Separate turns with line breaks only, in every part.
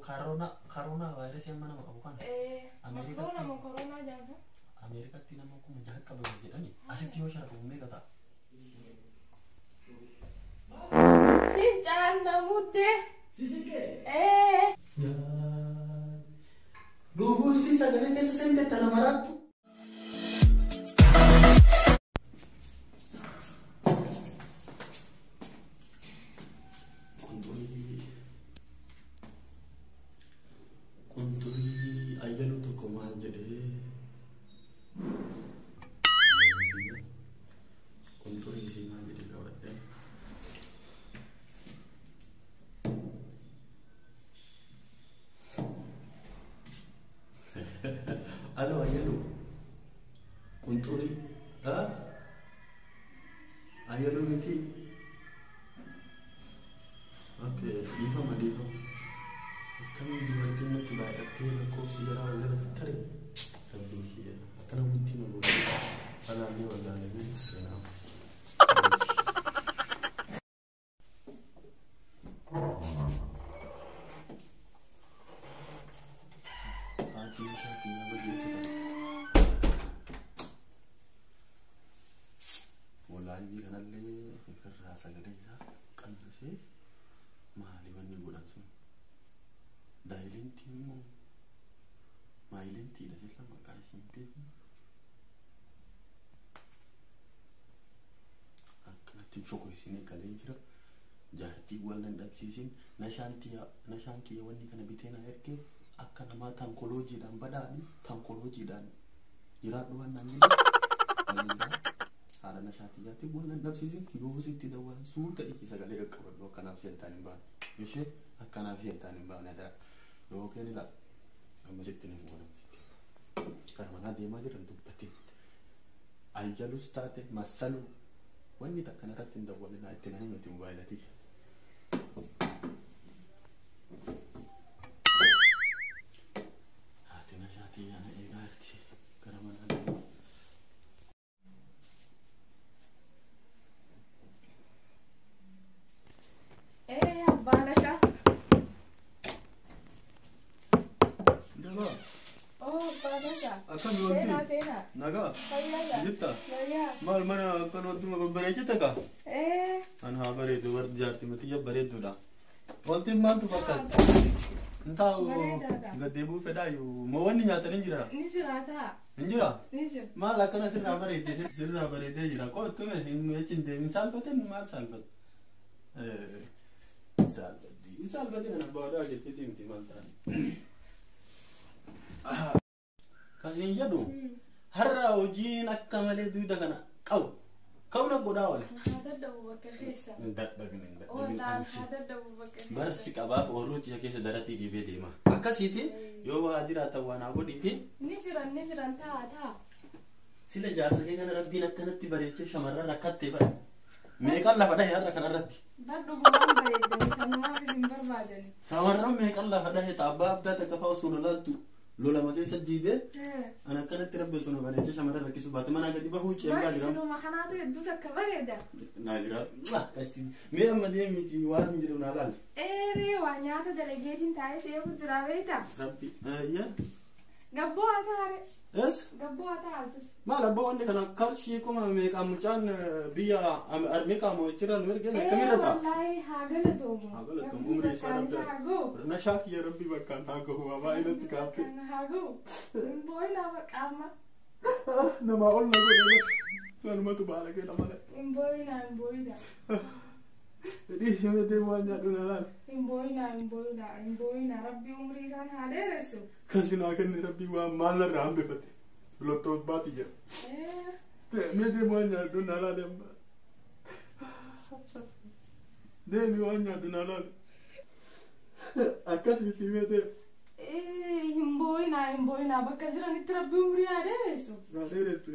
Karoonaa vaayirasii amma nama qabu kana.
Makroona moo koronaa jaansa?
Ameerikaatti nama 6,000 qabame jedhani. Asitti yoo sharafamu meeqa ta'a?
Fincaan na muddee.
Si cinqee?
Ee.
Lubbuu isii sagalee keessa seente tana maraattu. Qunxurii ayyaluu tokko maal jedhee qunxurii isii maal jedhee qabadhe. Alo ayyaluu qunxurii ayyaluu miti. Okay, dhiifama dhiifama. Akkam dubartiin natti baay'attee lakkoofsi yaraa wal jala tattare rabbii kiyya akkana guddina goote alaallee wallaalamee seenaa. Haatii isaatii nama geessa ta'e. Walaayii kanallee ofirraa sagalee isaa qannasee maali wanni godhan sun? Daayilentii immoo maayilentiidha silla maqaa isiin beeknu. Akkanatti shokoisinee galee jira. Jaartii wal nan dhabsiisin nashaan kiyya wanni kana bitee na ergee akka namaa tankoloojiidhaan badhaadhi tankoloojiidhaan jiraadhu waan naan jedhe. Haadha nashaa kiyyaatti wal nan dhabsiisin yoo sitti dawwalan suuta itti sagalee qaqqabadhu akkanaaf seentaan hin baane. Ishee akkanaaf seentaan hin baane dara. Yookiin ilaa amma sitti ni muuna. Kana manaa deemaa jiran dubbatin. Ayyaluus taate massaluu wanni takka irratti hin dawwalinaa itti na himati moobaayilatii. Haati nashaatii ana eegaa jirti gara manaa deemaa.
Ee abbaa Nashaa.
Daba.
Oo abbaa Nashaa.
Akkam
Seenaa
yoolti?
seenaa.
Nagaa.
Fayyaadha.
Jirta?
Fayyaa.
Maal mana akkanumatti babbareechite kaa?
Ee.
An haa bareedu warri jaartii matiyya bareedduudha. Wanti maaltu fakkaata? Hin taa'u
Bareedaadha.
gad deebi'uu fedhaayyuu moo wanni nyaatan hin jira?
Ni jiraataa.
Hin jira?
Ni jira.
Maal akkana sirraa bareedee sirraa bareedee jira. Qoottume hin achi hin deemin saalfatin maal saalfat? Saalfatti. Hin saalfatin ana abbaa jetteeti miti maal ta'an. Kasiin jedhu har'a hojiin akka malee duuda kana qabu. Kauna godhaa oole.
Haa dadhabu bakka keessa.
Hin dadhabin hin dadhabin.
Wallaan haa dadhabu bakka keessa.
Barsi qabaaf ooruuti isa keessa daratii dhiibee deema. Akkasiiti yoo waa jiraatan waan haa godhiiti.
Ni jiran ni jiran taa taa.
Sila jaarsa kee kana rabbiin akkanatti bareechee shamarran rakkattee bara. Meeqan lafa dhahe har'a kanarratti?
Bar dhugumaan bareeddani sanumaaf isin barbaadani.
Shamarran meeqan lafa dhahe abbaa abdaa takka fa'aa osoo lolaattu lolama keessa jiidee an akkanatti rabbi osoo na bareechee shamarran rakkisuu baate manaa gadi bahuu ceemaa
Bar
jira.
isinuma kanaatu hedduu takka bareeda.
Naa jira. Mee amma deemiti waan hin jiru naa laali.
Eeree waa nyaata dalageetiin taa'ee seefu jira beektaa?
Rabbi. Ayyaa.
Gabboo haa taare.
Es?
Gabboo haa taa'asu.
Maal abbaa wanni kana qarshii kuma meeqaan mucaan biyya Ameerikaa mo'achirra nu ergeen akkamirra ta'a?
Wallaahi haa galatoomu.
Haa galatoomu, umrii isaa
Rabbi bakkaan isaa haa ga'u.
Nashaa kiyya rabbi bakkaan haa gahu waa baay'inatti kaaffee.
Bakkaan haa ga'u. Hin boo'inaa bakka amma.
Namaa ol na godhe kanumatu baala kee malee.
Hin boo'inaa hin boo'inaa.
Dhiifame deemu waan nyaadhu na laal.
Hin boo'inaa hin boo'inaa hin boo'inaa rabbi umrii isaan haa dheeressu.
Kasinaa kenne rabbi waan maal narraa hambifate. Lottoo baati jedha. Mee deemu waan nyaadhu na laal amma. Deemi waan nyaadhu na laal. Akkasitti mee deemu.
Hin boo'inaa hin boo'inaa bakka jiranitti rabbi umrii haa dheeressu.
Haa dheeressu.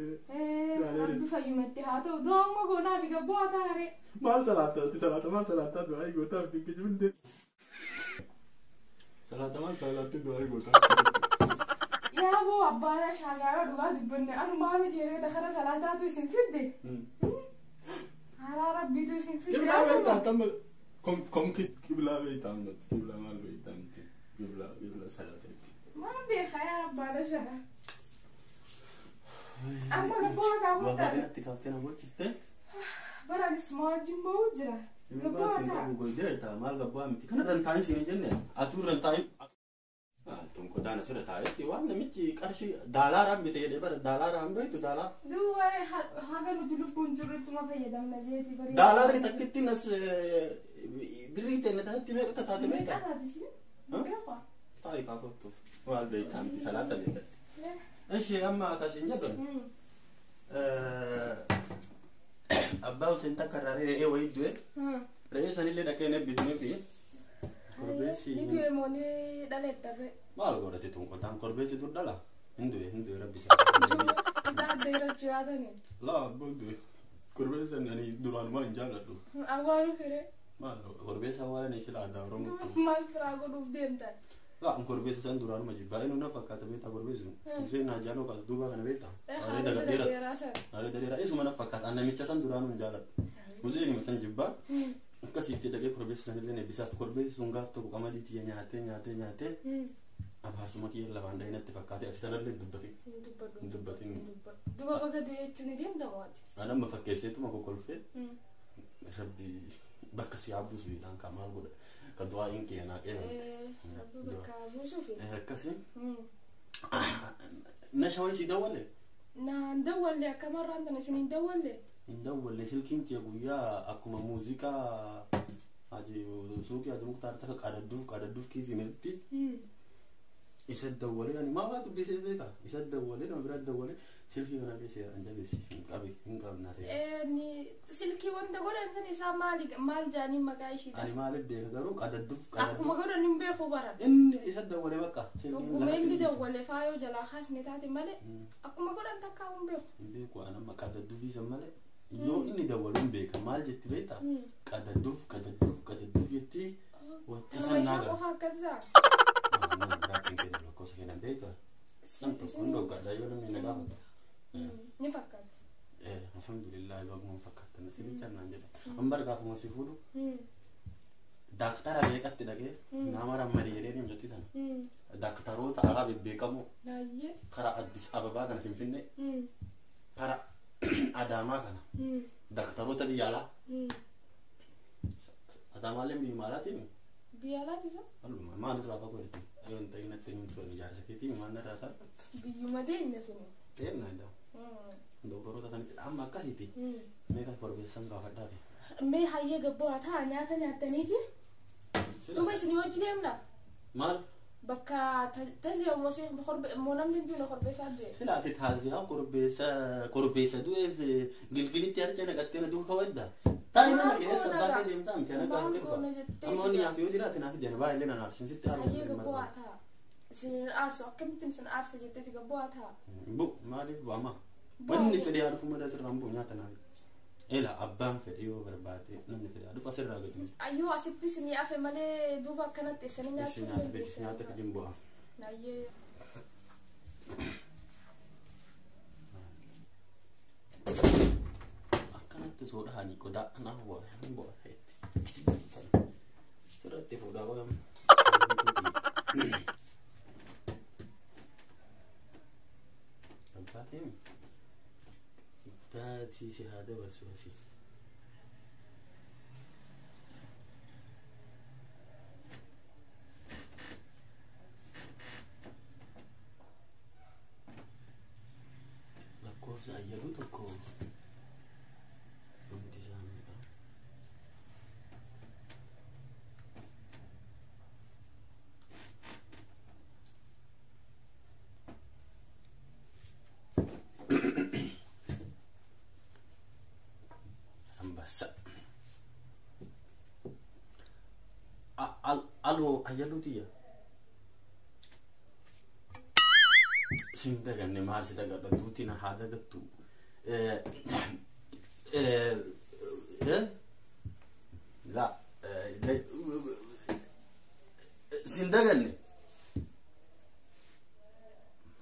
Rabbi fayyumatti haa ta'u du'a amma goonaa fi gabboo haa taare.
Maal salaata salaata maal salaataa du'aa gootaa fi kijibni. Salaata maal salaatti du'aa gootaa.
Yaa boo abbaan shaagaara dhugaa dubbanne anumaa miti yeroo dakara salaataatu isin fidde. Haaraa rabbiitu isin fidde.
Kiblaa beektaa amma kom kiblaa beektaa amma kiblaa maal beektaa miti kiblaa.
Nashaa. Amma gabboo taa'uu
Waa
ta'a.
baay'inatti kaaftee na gochiftee.
Baraanis maa wajjin ba'uu jira. Gabboo
Siin
ta'a.
qabu goydeerta maal gabbaa miti kana irra hin taa'in siin hin jenne atuu irra hin taa'in. Tun qodaan asirra taa'etti waan namichi qarshii daalaaraan bite jedhee bara daalaaraan beektu daalaa.
Duuba haga nuti lubbuun jirru ittuma fayyadamna jeeti bareeda.
Daalaarri takkittiin as birrii ta'e tanatti meeqa akka taate
Meeqa
beekta?
taati isheen? Meeqa?
Taa'i kaa kottu maal beektaa miti salaata beekatti. Ishee amma akkasiin jedhan abbaa Hussein takka irraa re'ee wayii du'e re'ee sanillee dhaqee hin eebbifnee fi korbeessi
Ni du'e moo ni dhaleettarre?
maal godhate tun qotaan korbeessi dur dhala hin du'e hin du'e rabbi isaa.
Adda adda irratti yaatani.
Laa abbaa du'e korbeessa ani duraanumaa hin jaalladhu.
Awwaalu firee.
Maal korbeessa awwaalan sila aadaa Oromoo.
Maal firaa godhuuf deemtan?
Laa korbeessa san duraanuma jibbaa inni na fakkaata beektaa korbeessu. Isheen naajaaloo kaas duuba kana beektaa. Areeda gadheeratu.
Dheeraa sana.
Areeda dheeraa isuma na fakkaata namicha san duraanuu hin jaalladhu. Hussein san jibbaa. Akkasitti dhaqee korbeessa sanillee eebbisaaf korbeessi sun gaaf tokko qamadii tiyya nyaatee nyaatee nyaatee abaarsuma kiyya lafaan dhahee natti fakkaate ati sanallee dubbatin.
Hin
Hin
dubbadhu.
dubbatin.
Duba baga du'e jechuun ni deemta waati.
Ani amma fakkeesseetuma kokkolfee rabbi bakka si haabbuusu jedhaan kaa maal godha ka du'aa'iin kiyya naa qeebalte.
Rabbi bakka buusuufi.
Akkasii nasha wayii si dawwalle?
Naan dawwalle akkamarraan tana isin hin dawwalle.
Hin dawwalle silkiin tiyya guyyaa akkuma muuziqaa haji suuqii haji muktaar takka qadadduuf qadadduuf kiisinetti isa dawwalee ani maa waa dubbisee beeka isa dawwalee nama biraa dawwalee silkii kana illee seeraan jabeessi hin qabi hin qabna ta'e.
Ni silkii wanta godhan san isaa maali maal jaanii maqaa ishiidha.
Ani maaliif beeka garuu qadadduuf
Akkuma
qadadduuf
godhan hin beeku bara.
inni isa dawwalee bakka silkiin
Akkuma inni
lafatti
dawwale faayoo jalaa kaasne taate malee akkuma godhan takkaa hin beeku.
hin beeku ani amma qadadduuf isa malee yoo inni dawwalu hin beeka maal jetti beektaa qadadduuf qadadduuf qadadduuf jetti wanta
Nama
san
isaa
naa gara.
qofa akkas ta'a.
Nama biraatiin kennu lakkoofsa kennan beektaa. Nam tokko hin dhoggadha yoo namni na gaafatu.
Ni fakkaata.
Alhamdulillah baguma fakkaatan sinicha naan jedha. Amma gaafuma si fuudhu daaktara meeqatti dhaqee nama rammadee jedhee ni mijatti sana. Daaktaroota alaa bebbeekamoo
Baay'ee.
karaa Addis Ababaa kana Finfinnee karaa Adaamaa kana daaktaroota biyya alaa. Adaamaallee biyyuma alaatiin
Biyya alaati isa?
Alluma maal irraa fagoo jirti? Ayoon ta'in natti himtu ani jaarsa keetii maal irraa salphatta?
Biyyuma deenya suni.
Xeennaa idaa. Doktoroota sanitti amma akkasiiti. Meeqa korbeessan gaafadhaafi.
Mee hayyee gabboo haa ta'a nyaata nyaattaniiti. Duuba isinii wajji deemna.
Maal?
Bakka taziya moo namni duune korbeessaa du'e.
Filaati taaziyaa korbeessa korbeessa du'eef gilgilitti harca naqattee na duuka wadda. Taa'ii mana keessa baatee deemtaa miti ana
Maal
gaafate dhufa.
goona jettee
Amma wanni nyaatu yoo jiraate naaf ijaan baay'ee na aarsin sitti
Hayyee gabboo haa
aarsu.
ta'a. Isin aarsu akkamittiin isin aarsa jetteeti gabboo haa ta'a.
Bu maaliif bu'ama? Wanni fedhe haa dhufu malee asirraa hin bu'u nyaata naaf. Ela abbaan fedhe yoo barbaade namni fedhe haa dhufu asirraa gadi.
Ayyoo asitti isinii hafe malee duuba akkanatti eessanii
Isin
nyaachuu hin
nyaata fedhe nyaata
dandeessan.
fedhin bu'a.
Hayyee.
Akkanatti osoo dhahanii qodaa naaf bu'a hin bu'a ta'etti. Sirratti fuudhaa qodamu. Abbaatiin baatii si haa dabarsu asii. Lakkoofsa ayyaluu tokko dhumti isaa meeqa? Ambassa. Aloo ayyaluu tiyya. Sin daganne maal si dagadha duuti na haa dagattu. La sin daganne.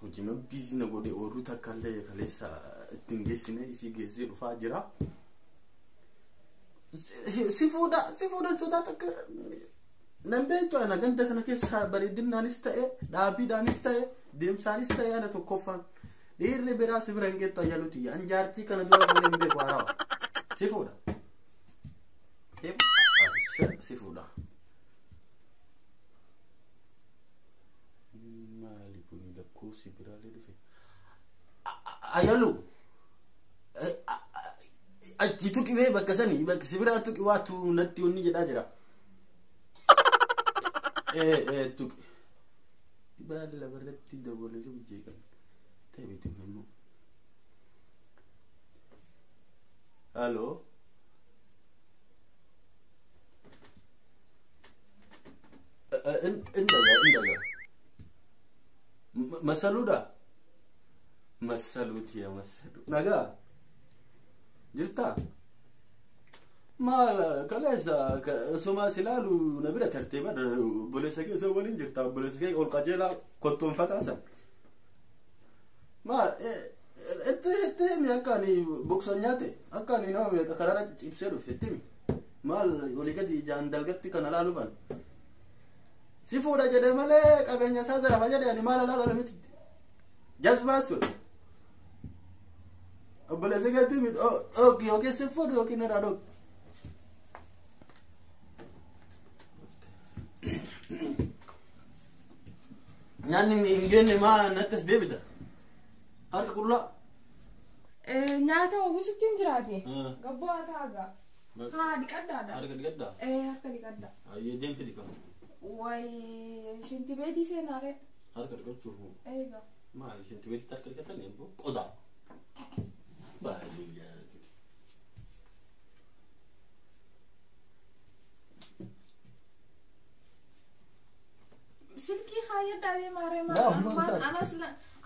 Hojii biizina godhe ooluu takka illee kaleessa ittiin geessine isii geessee dhufaa jira. Si fuudha si fuudha sodaa takka nan beektu ana ganda kana keessa bareedinaanis ta'e dhaabiidhaanis ta'e Deemsaanis ta'e ana tokkoffaan. Dhiirri biraa si bira hin geettu ayyaluuti. An jaartii kana dura fuudhee hin beeku haarawaa. Si fuudha. Si fuudha. Maali kun lakkoofsi biraallee dhufe? Ayyalu. Achi tuqi bee bakka sanii bakka si biraa tuqi waatu natti wanni jedhaa jira. Tuqi. Baala barratti dabalee jeeqan. Ta'e beektu immoo. Halo. Indaga. Masaluudha. Masaluuti yaa masalu. Nagaa. Jirtaa? Maal kaleessa osuma si ilaalu na bira tartee bara obboleessa kee osoo waliin jirta obboleessa kee ol qajeelaa kottoonfataa san. Maal itti himi akka ani boksan nyaate akka ani nama meeqa karaarra cibsee dhufe itti himi. Maal olii gadi ijaan dalgatti kana laaluufan. Si fuudha jedhee malee qabeenya isaa zarafa jedhee ani maal alaala miti. Jazbaa sun. Obboleessa keetti himi dhoogi yookiin si fuudhu yookiin irraa dhoogi. Nyaanni hin geenne maa natti as deebita? Harka qullaa.
Nyaata ogusitti hin jiraate. Gabboo haa taagaa. Haa dhiqadhaadha.
Harka dhiqadhaa?
Harka dhiqadha.
Ayyee deemti dhiqama.
Wayi shinti beetii seenaaree.
Harka dhiqachuuf moo?
Eega.
Maali shinti beetitti harka dhiqatan eebbo qodaa. Baay'ee jaalatu.
Silkii kaayyadhaa deemaaree
Daa,
maal
maal taate?
anas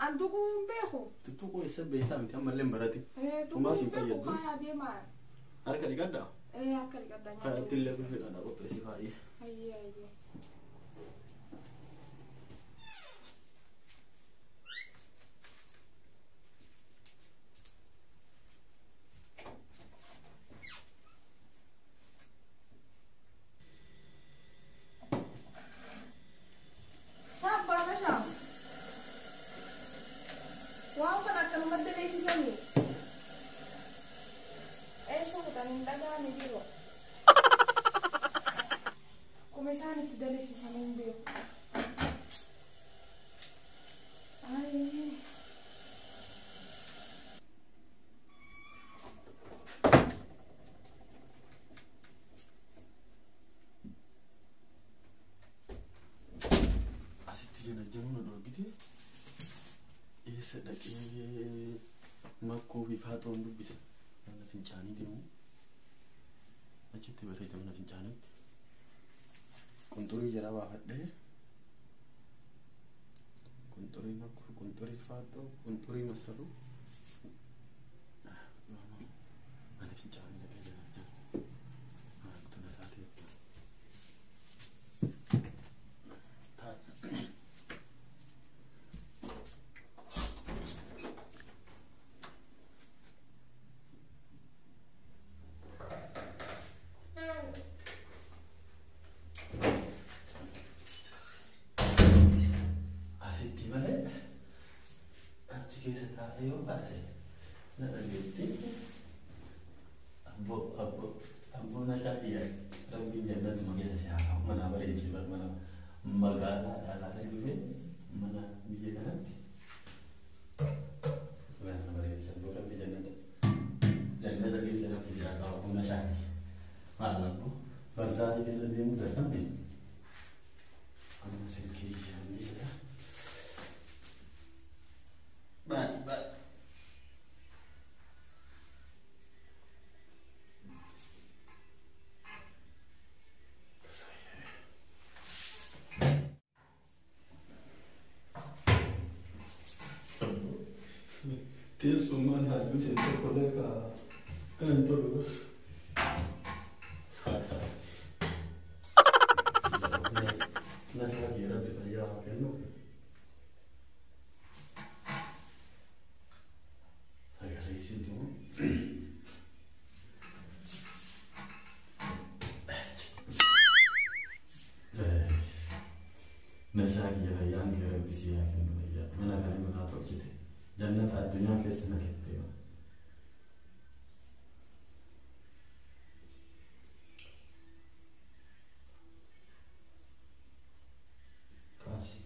an tuquu hin beeku.
Tuttuquu eessa beektaa miti ammallee hin baratin.
Tuquu
Homaa
hin
siin
beeku
fayyaddu.
kaayaa deemaa.
Harka dhiqadhaa?
Harka dhiqadhaa nyaata.
Kaayatti illee bifidhaadha qopheessi baay'ee.
Ayyee ayyee. Sabbaa nashaa. Waan kana akkanumatti beeksisanii. Eessa kutan hin dhaga'anii jiru. Akkuma isaan itti daleessisanii hin beeku. Ayii.
Asitti jana jennu na dhoorgite eessa dhaqee makkoo fi faaxoon dubbisa. Mana fincaanii deemu. Achitti bareeda mana fincaaniitti. Qunxurii jala baafadhee. Qunxurii makkoo, qunxurii faaxoo, qunxurii masaluu. Mana fincaanii dhaqee jala jala. Maaltu na saateetti. Asitti malee achi keessa taa'ee yoo baase na dhageetti. Abboo abboo abboo na shaadhiya rabbiin jannatuma keessa si haa kaa'u mana bareechee bar mana magaalaa dhaalaa dhufee mana biyya kanatti. Mana bareechee abboo rabbi jannata jannata keessa rabbi si haa kaa'u abboo na shaadhiya. Maal abboo barzaanii keessa deemuu dadhabne. Amma silkii yaamni jedha. Baay'ee baay'ee. Teessummaan halluu ishee tokkollee kan hin tolu. Nashaa kee rabbi fayyaa haa kennu. Sagalee isiitti immoo. Nashaa Nashaa kiyya fayyaan kee rabbi si haa kennu fayyaa. Mana kana manaa tolchite. Jannata addunyaa keessa na kette. Kaasi.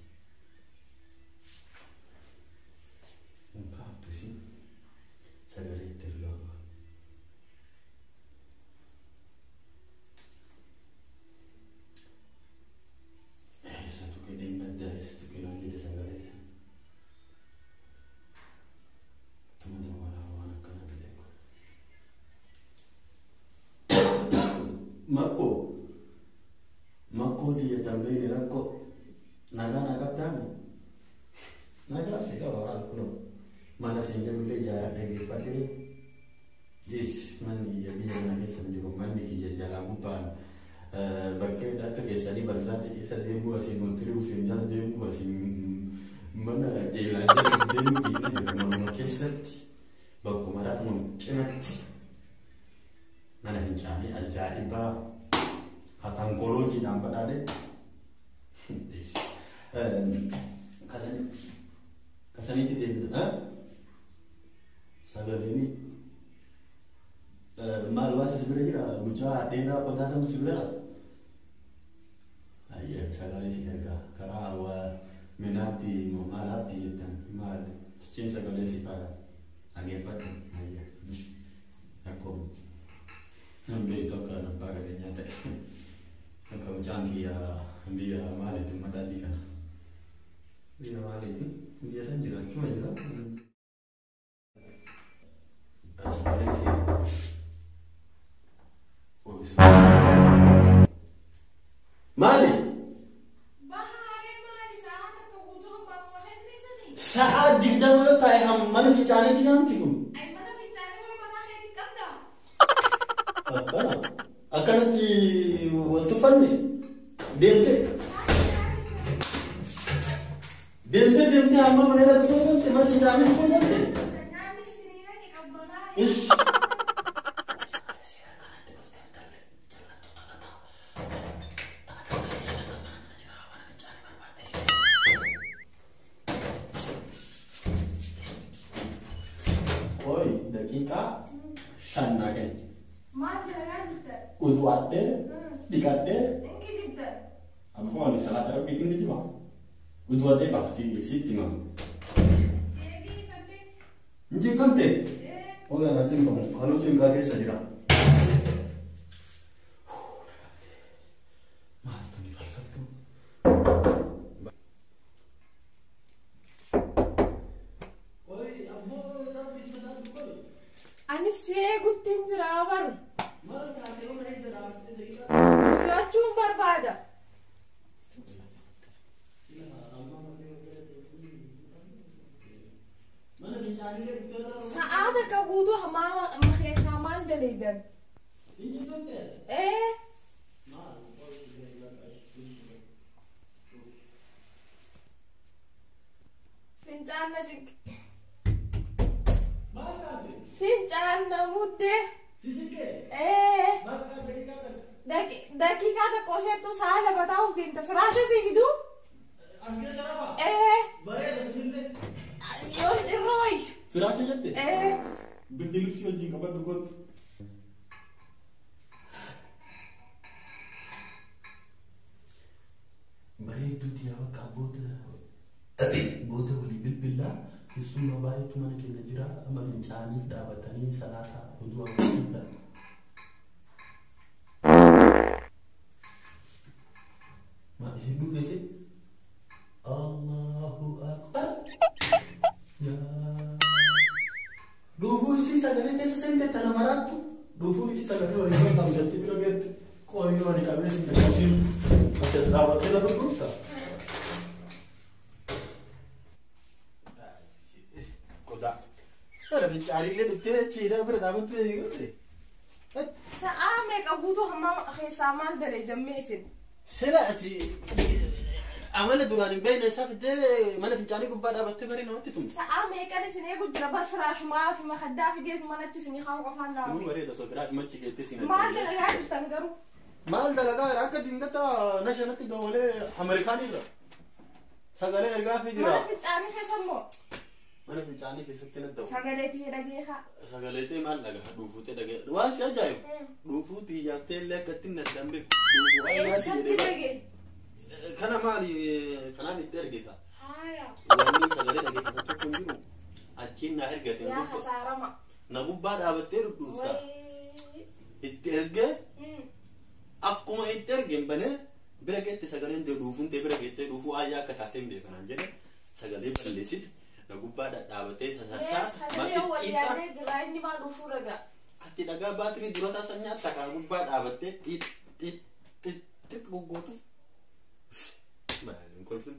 Hin kaaftu isin sagalee itti ergaa. Eessa tuqee deemmaddaa eessa tuqee naan jedhe sagalee sana. Tuma dawwalaa waan akkana beeku. Makkoo makkoo tiyya tambeeni rakkoo nagaa na qabdaami. Nagaa si qaba waan kunoo mana siin jedhullee ijaaradhee geeffadhee. Yes, manni kiyya biyya kana keessa hin jiru. Manni kiyya jalaa gubbaan bakkee dhaatti keessanii barzaadhi keessa deemuu asiin motirii usiin jala deemuu asiin mana jeelaan jala deemuu diina jira. Manuma keessatti bakkuma rafnu cinatti mana fincaanii ajaa'ibaa hatankoloojiidhaan badhaadhe. Kasaniitti deebina. Sagaleeni maal waatu si bira jira mucaa dheeraa qotaa santu si bira jira. Ayyee sagalee si ergaa karaa waa minaatti moo maalaatti jettan maal cichiin sagalee si faara dhageeffadhu ayyee rakkoo namni tokko abbaa qabeenyaa ta'e akka mucaan kiyya biyya maaliiti mataatii kana biyya maaliiti biyya san jira achuma jira. Sagalee si Maali?
Bahaaree maali sa'a takka guutuu hamma keessa teessanii?
Sa'a 20 yoo ta'e mana fincaaniitti nyaamti kun.
Ay mana fincaanii wayi mataa keetii qabdaa?
Akkana. Akkanatti wal tuffanne deemtee deemtee deemtee hamma mana irra dhufuu galte mana fincaanii dhufuu galte.
Nyaanni isinii dhaqe qabbanaa.
Ish. Oi, daqiiqaa 5 naa kenni.
Maal dalagaa jirta?
Udu'adhee dhiqadhee
Hin kijibda.
ammoo ani salaata rabbiitiin ni jima. Udu'adhee baha sitti himama.
Seebii fadhee.
Hin cinqamte?
Ee.
Ogaa na cinqamu. Anuu cinqaa keessa jira. Maaltu ni falfaltu? Oi, abboo rabbi sodaatu koi.
Ani seeguttiin jira baru.
Maal taate yoo na hidda dhaabattee daqiiqaa?
To'achuun barbaada.
Mana fincaaniilee dhuftee lafa.
Sa'a takka guutuu hamaa keessaa maal daleeydan?
Hin cinqamte?
Ee.
Maal?
Fincaan na cinqe.
Maal taate?
Fincaan na muddee.
Si cinqee?
Ee.
Bakka daqiiqaa kana.
Daqiiqaa tokko isheettu sa'a 2 taa'uuf deemta. Firaasha sii fiduu?
As keessa rafaa?
Ee.
Bareeda sunillee.
Yoo irra wayya.
Firaasha jette?
Ee.
Bildi lubsii wajjin qabadhu kootu. Bareedduu diyaa bakka booda walii bilbilaa keessummaa baay'eetu mana keenya jira amma fincaaniif dhaabatanii salaataa oduu hawwachuudha. Maal isheen dhufe Allahu Akbar. Yaa. Dhuufuu isii sagalee keessa seente tana maraattu. Dhuufuun isii sagalee walii bakka amjatti bira geette. Qorii walii qabee si qaqqabsiisu. Achas dhaabattee lafa dhufta. Qodaa. Sana fincaaniillee dhuftee chiidhaa bira dhaabattu eegalte.
Sa'a meeqa guutuu hamma keessaa maal daleeydan mee isin?
Sila ati amala duraan hin beekne isaa fiddee mana fincaanii gubbaa dhaabattee barii namatti tumte.
Sa'a meeqan isin eegu jira bar firaashumaa fi makaddaa fideetu manatti isinii kaa'u qofaan
Sinuu
laafi.
bareeda osoo firaash machi keettee siin
Maal dalagaa jirtan garuu?
Maal dalagaa jira akka dingata nashanatti dabalee Ameerikaanii irra. Sagalee ergaafii jira.
Mana fincaanii keessa immoo.
Mana fincaanii keessatti na ta'u.
Sagalee tiyya dhageekaa.
Sagalee ta'e maal dhagaa dhuufuutee dhagee. Waan si ajaa'ibu. Dhuufuu xiyyaftee illee akkatti hin addaan beeku. Dhuufuu
Eessatti dhagee?
Kana maali kanaan itti erge kaa.
Haaya.
Wanni sagalee dhageeffatu tokko hin jiru. Achiin naa ergate.
Yaa hasaarama.
Na gubbaa dhaabattee dhudhuufta.
Wayii.
Itti ergee akkuma itti ergeen banee bira geette sagaleen ta'e dhuufuun ta'e bira geettee dhuufuu ayyaa akka taateen beekanaan jedhe sagalee balleessite na gubbaa dhadhaabattee tasarsaa
Sagalee wayyaanee jira inni maal dhuufuu dhagaa.
Ati dhagaa baatirii dura tasan nyaatta kana gubbaa dhaabattee xiit xiit xiit xiit goggootuuf. Maali hin kolfin.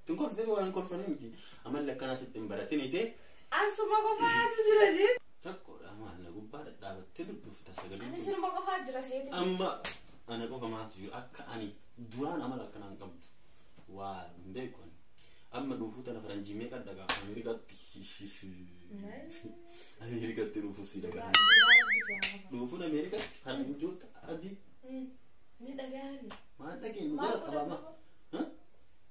Hin kolfin waan hin kolfanii miti. Amalli akkanaa sitti hin baratin itee.
Ansuma qofaatu jira jee.
Rakkoodha maal na gubbaa dhadhaabattee dudduufta sagalee.
Ani sinuma qofaa jira seeti.
Amma ana qofa maaltu jiru akka ani duraan amala akkanaa hin qabdu. Waa hin beeku ani. Amma dhuufuu tana faranjii meeqa dhagaa Ameerikaatti. Ameerikaatti dhuufuu si dhagaa. Dhuufuun Ameerikaatti faranjoota adii.
Ni dhagaani.
Maal dhageenyu jala qabama.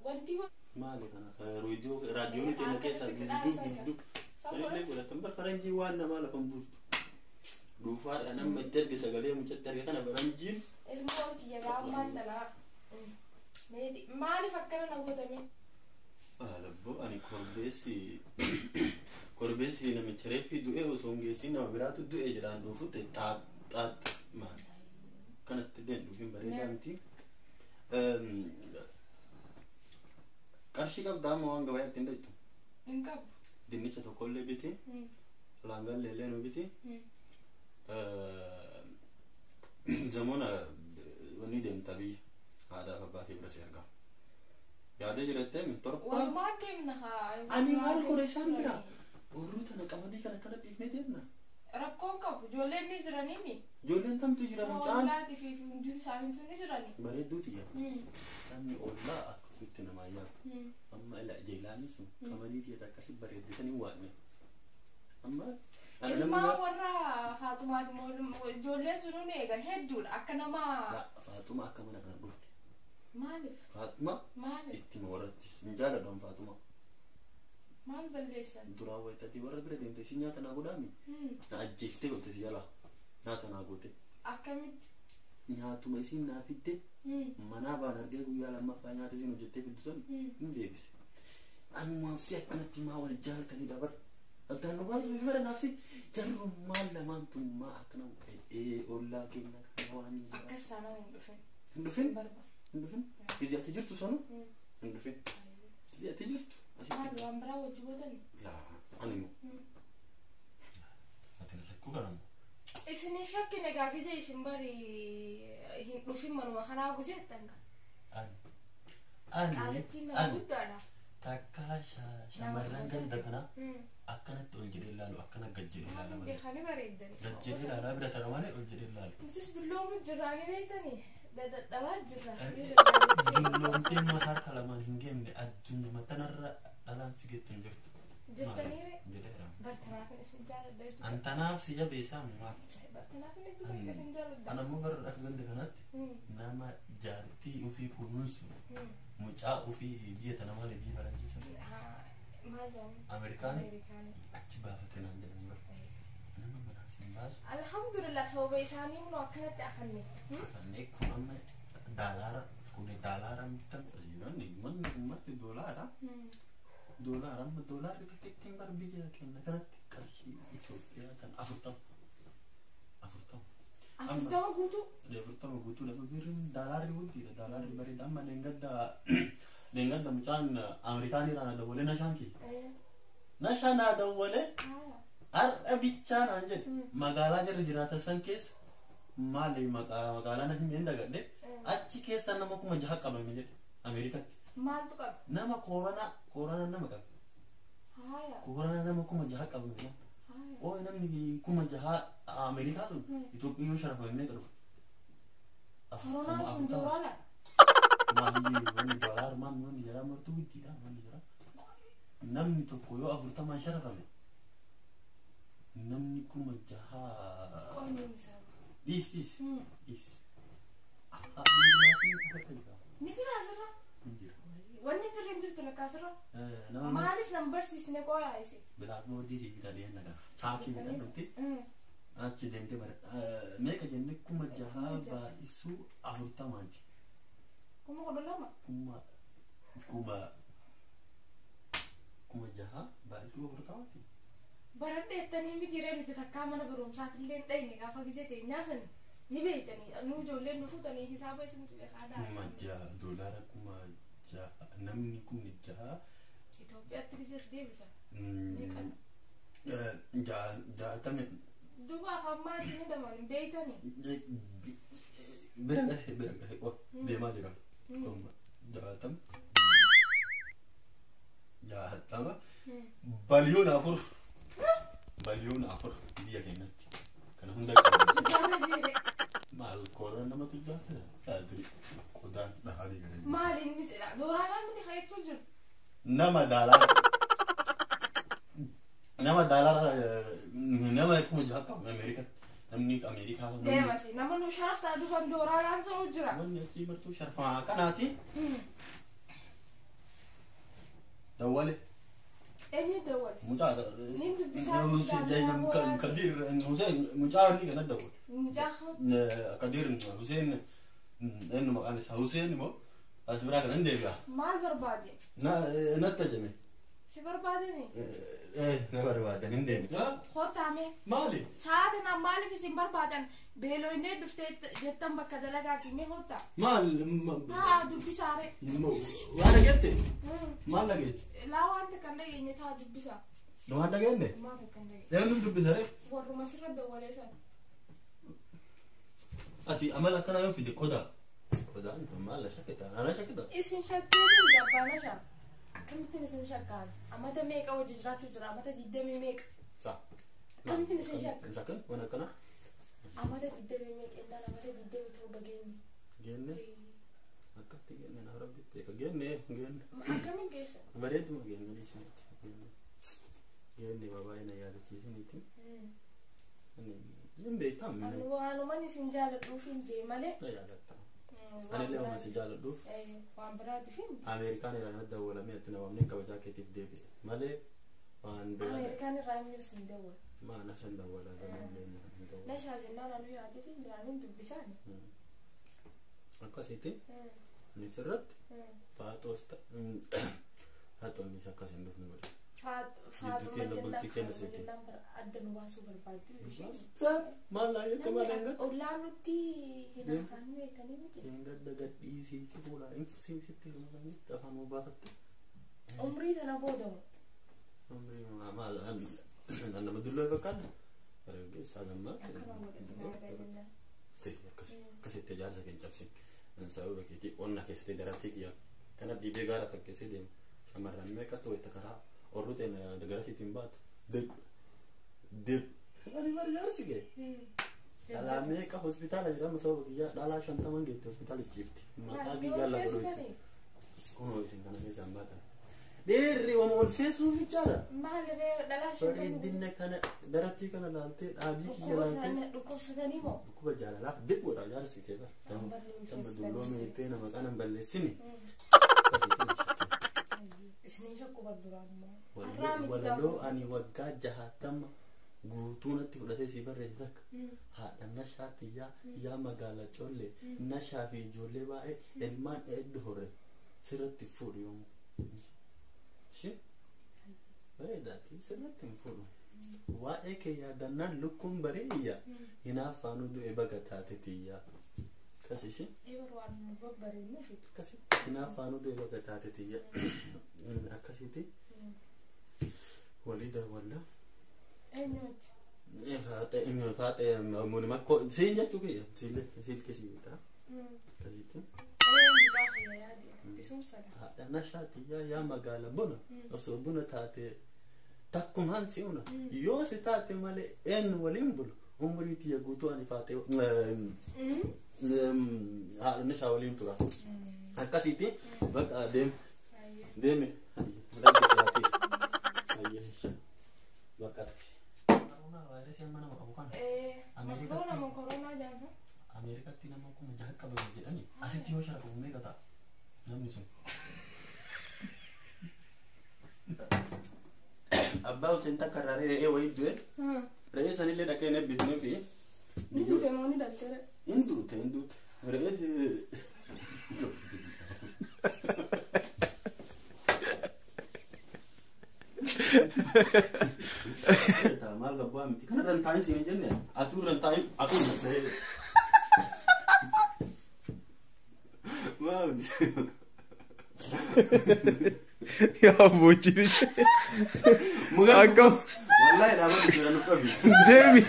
Wanti
Maali kana raadiyoo raadiyoon teenya keessa dudduuf dudduuf. Sanillee godhatan bar faranjii waan namaa lafa hin buustu. Dhuufaadha nama itti erge sagalee mucatti erge kana faranjiin.
Ilmoo tiyya gaammaan tanaa. Maaliif akkana na gootame?
Alabboo ani korbeessi korbeessi namicha reeffii du'e osoo hin geessin nama biraatu du'e jedhaan dhuufutte xaat xaat maali kanatti deen dhuufin bareedaa miti. Qarshii qabdaa amma waan gabayaa ittiin dheettu.
Hin qabu.
Dinnicha tokkollee biti. Laangallee illee nu biti. Zamoona wanni deemta biyya haadhaaf abbaa kee bira si argama. Yaadee jirattee mi torbaan.
Walumaa deemna haa.
Ani maal godhe isaan bira? Horruu tana qamadii kana akkana dhiifnee deemna.
Rakkoon qabu ijoolleen ni jiranii mi?
Ijoolleen tamtu jira mucaan.
Ollaatii fi hundi isaaniitu ni jiranii.
Bareedduu tiyya. Namni ollaa akka ofitti namaa yaadu. Amma ila jeelaanii sun qamadii tiyya akkasii bareeddisanii waanne. Amma
Ilmaan warra Faatumaati moo ijoolleen sun ni eegan hedduudha akka nama.
Faatuma akka mana kana dhufne.
Maaliif?
Faatuma
Maaliif?
itti warratti hin jaaladhu Faatuma.
Maal balleessan?
Duraan wayitatii warra bira deemte si nyaata naa godhaami. Na ajjeeftee golte si jalaa. Nyaata naa goote.
Akkamitti?
Nyaatuma isin naa fidde manaa baan argee guyyaa lammaffaa nyaata isin hojjettee fiddu sun hin deebise. Anumaaf si akkanatti maa wal jaalatanii dabar. Altaan nu baasuu fi bara naaf si jarruun maal lamaan tun maa akkana ollaa keenya kana waan hin jedhan.
Akkas taanaan hin dhufin.
Hin dhufin?
Barba.
Hin dhufin? Gizee ati jirtu sonu? Hin dhufin. Gizee ati jirtu?
Maal waan biraa wajji gootani?
Laa ani immoo. Ati na shakkuu kana moo?
Isin hin shakkine egaa gizee isin bari hin dhufin manuma kanaa guzeettan kan.
Ani. Ani.
Qaalattiin nama
Ani.
guddaadha.
Takka shamarran ganda kanaa akkanatti ol jedhee ilaalu akkana gad jedhee ilaala malee.
Beekanii bareeddani.
Gad jedhee ilaalaa bira tara malee ol jedhee ilaalu.
Nutis dulloomu jirraanii beektanii dadhabaa jirra.
Dulloomtee mataa harka lamaan hin geemne addunyaa tanarra dhalaan si geettu hin jirtu.
Jettaniire
Jedheera.
bartanaafin isin jaaladha jechuudha.
An tanaaf si jabeessaa maal?
Bartanaafin hedduu takka isin jaaladha.
An ammoo bara akka ganda kanaatti nama jaartii ofii kunuunsu mucaa ofii biyya tana malee biyya faranjiisa.
Maal jedhani?
Ameerikaanii
Ameerikaanii.
achi baafate naan jedhan bara. Nama manaa siin baasu.
Alhamdulillah sababa isaanii hunoo akkanatti afanne.
Afannee kun amma daalaara kun daalaara bitan manni manni ummatti doolaara. Doolaara amma doolaarri takka ittiin bara biyya keenya kanatti qarshii Itoophiyaa kan 40. 40.
40 guutuu.
40 guutuu lafa birriin daalaarri guddiidha daalaarri bareeda amma leengadda mucaan Ameerikaanii irraa na dawwalee nashaan kiyya. Nashaa naa dawwalee har'a bichaa naan jedhe magaalaa jarri jiraatan san keessa maali magaalaa na hin dagadhe achi keessa nama 6,000 qabame jedhe Ameerikaatti.
Maaltu qabe?
Nama kooranaa nama qabe. Kooranaa nama 6,000 qabame. Oo namni 6,000 Ameerikaa sun Itoophiyaa yoo sharafame meeqa dhufa?
Koronaan sun doolaara.
Maali wanni doolaara maali wanni jaraa martuu guddiidha wanni jaraa. Namni tokko yoo 40 sharafame namni 6,000.
Qonni isaa.
Dhiis dhiis. Dhiis.
Ni jira asirra. takka asirra.
Nama
Maaliif nan barsiisne qooyaa isin?
Blackboardii si bitadhee nagaa. Chaakii bitadhutti achi deemtee bara meeqa jenne 6,000 baay'isuu 40ti.
12,000.
6,000 baay'isuu 40ti.
Baradheettanii miti ree nuti takkaa mana barumsaatillee hin dhayne gaafa gisee teenyaa sani ni beeytanii nu ijoolleen nu fuutanii hisaaba isintu beekaa daa.
6,000 doolaara 6,000 namni 6,000.
Itoophiyaatti gisees deebisa. Meeqa?
60.
Duuba afaan maasii ni daman hin beeytanii.
Bira gahe bira gahe oh deemaa jira. 60 60 biliyoona 4 biliyoona 4 biyya keenyatti kana hunda qabu.
Tujjaarra jeere.
Maal kooraan nama tujjaarra? Taatiri qodaan dhahanii gara.
Maali inni sedha? Dooraan miti ka'eetu jiru.
Nama daalaara nama daalaara nama 6,000 qabu Ameerikaatti. Namni Ameerikaa
Deemasi nama nu sharaftaa dhufan dooraan sa'u jira.
Wanni achii martuu sharfaa kanaati. Dawwale.
Eenyu dawwale?
Mucaa
Nin dubbisaa.
Kadir Hussein mucaa inni kana dawwale.
Mucaa
Kadir Hussein eenyu maqaan isaa Hussein immoo as biraa kanan deebi'a.
Maal barbaade?
Natti ajame.
Si barbaadani?
Na barbaadan hin deebi.
Kootaame.
Maali?
Sa'aatiin maaliif isin barbaadan? Beeloonnee dhuftee jettan bakka dalagaati mee hoota?
Maal?
Taa dubbisaare.
Waan dhageette? Maal dhageette?
Laa waan takka hin dhageenye taa dubbisaa.
Waan dhageenye?
Maal takka hin dhageenye?
Eenyuun dubbisare?
Warruma sirra dawwalee sana.
Ati amala akkanaa yoo fide qodaa. Qodaan kun maal shakkita? Ana shakkita?
Isin shakkeetiin jabbaana shaa. Akkamittiin isin shakkaan? Amata meeqa hojii jiraachuu jira? Amata 20 meeqa?
Sa.
Akkamittiin isin shakka?
Hin shakkan waan akkanaa?
Amata 20 meeqa innaan amata 27 geenye.
Geenne akkatti geenne naa rabbi beeka geenne geenne.
Akkamiin geessa?
Bareeduma geenne dhiisinitti. Geenne geenne waa baay'ee na yaadachiisinitti. Hin beektaa
Ani waanuman isin jaaladhuuf hin jee malee.
na yaadatta. Anillee waan si jaaladhuuf
Waan biraatiif hin.
Ameerikaan irraa na dawwalamee atti na waamnee kabajaa keetiif deebi'e malee waan biraa.
Ameerikaan irraa eenyu isin dawwala?
Maa na shan dawwalaa ganamlee na hin dawwala.
Nashaa jennaan anuu yaadeetiin jiraaniin dubbisaan.
Akkasitti ani sirratti faaxoos faaxoonnis akkas hin dhufne godhe.
Faaxuma
keenya bultii keenya seeti.
jennaan adda nu baasuu barbaaddu isheen.
Maal laa jette maal hin gadda?
Ollaa nutti hin afaan beekanii miti.
Hin gadda gadhiisiiti fuula hin sitti hirmaatanitti afaan moo baafatte.
Umrii tana boodamu.
Umrii maal nama dulloo fakkaata. Dargaggeessaa gammaa.
Akkana godhatina jennaan.
Akkasitti ijaarsa keenya cabsin. Sababa keetii qonna keessatti daratee kiyya. Kana dhiibee gaara fakkeessee deema. Shamarran meeqatu wayita karaa orru ta'e garasiitiin baatu. Dib dib. Ani bari jaarsi kee. Dhalaa meeqa hospitaala jedhama sababa kiyyaa dhalaa 50 geette hospitaala ciifti. Maqaa kiyyaa lafa dhoyti. Kunoo isin kana keessaan baatan. Dhiirri wama ol feesuuf jechaadha.
Maal ree dhalaa 50.
Bareedina kana darattii kana laaltee dhaabii kiyya laaltee.
Dhukkubsatanii moo?
Dhukkuba jaalalaaf dibboodha jaarsi kee bara. Tamma dulloome jettee nama kana hin balleessine.
Isiniin shakku barduraan immoo.
Walaloo ani waggaa 60 guutuu natti fudhatee si barreesse takka. Haadha nashaa tiyyaa yaa magaala collee nashaa fi ijoollee baay'ee ilmaan hedduu horre sirratti fuudhu yoomuu. Si bareedaati sirratti hin fuudhu. Waa'ee kee yaadannaan lukkuun bareeyya hinaaffaanuu du'e baga taate tiyyaa. Kas ishee? Akkasi hinaaffaanuu du'e baga taate tiyya. Akkasitti walii daawwallaa.
Eenyu wajji?
Faaxee faaxee muuni makkoo siin jechuu kiyya silkii si bitaa. Akkasitti.
Mucaa kiyya yaadi dubbisuun fedha.
Haadha nashaa tiyyaa yaa magaala buna osoo buna taate takkumaan si una yoo si taate malee eenyu waliin bulu umurii tiyya guutuu ani faaxee haadha nashaa waliin tura. Akkasitti bakka deeme deeme rabbi si haa tiisu. Bakka. Koronaa vaayirasii amma nama qabu kana.
Koronaa moo koronaa jaansa?
Ameerikaatti nama 6,000 qabame jedhani asitti yoo sharafamu meeqa ta'a namni sun? Abbaa Hussein takka irraa re'ee wayii du'e. Re'ee sanillee dhaqee hin eebbifnee fi.
Ni duute moo ni dhalte?
Hin duute, hin duute. Re'ee. Maal gabbaa miti. Kana irra hin taa'in siin hin jenne. Atuu irra hin taa'in. Atuu irra hin taa'in. Maal?
Yaa bochiri.
Muka
Akkam
Wallahi dhaabatu jira nu qabi.
Deemi.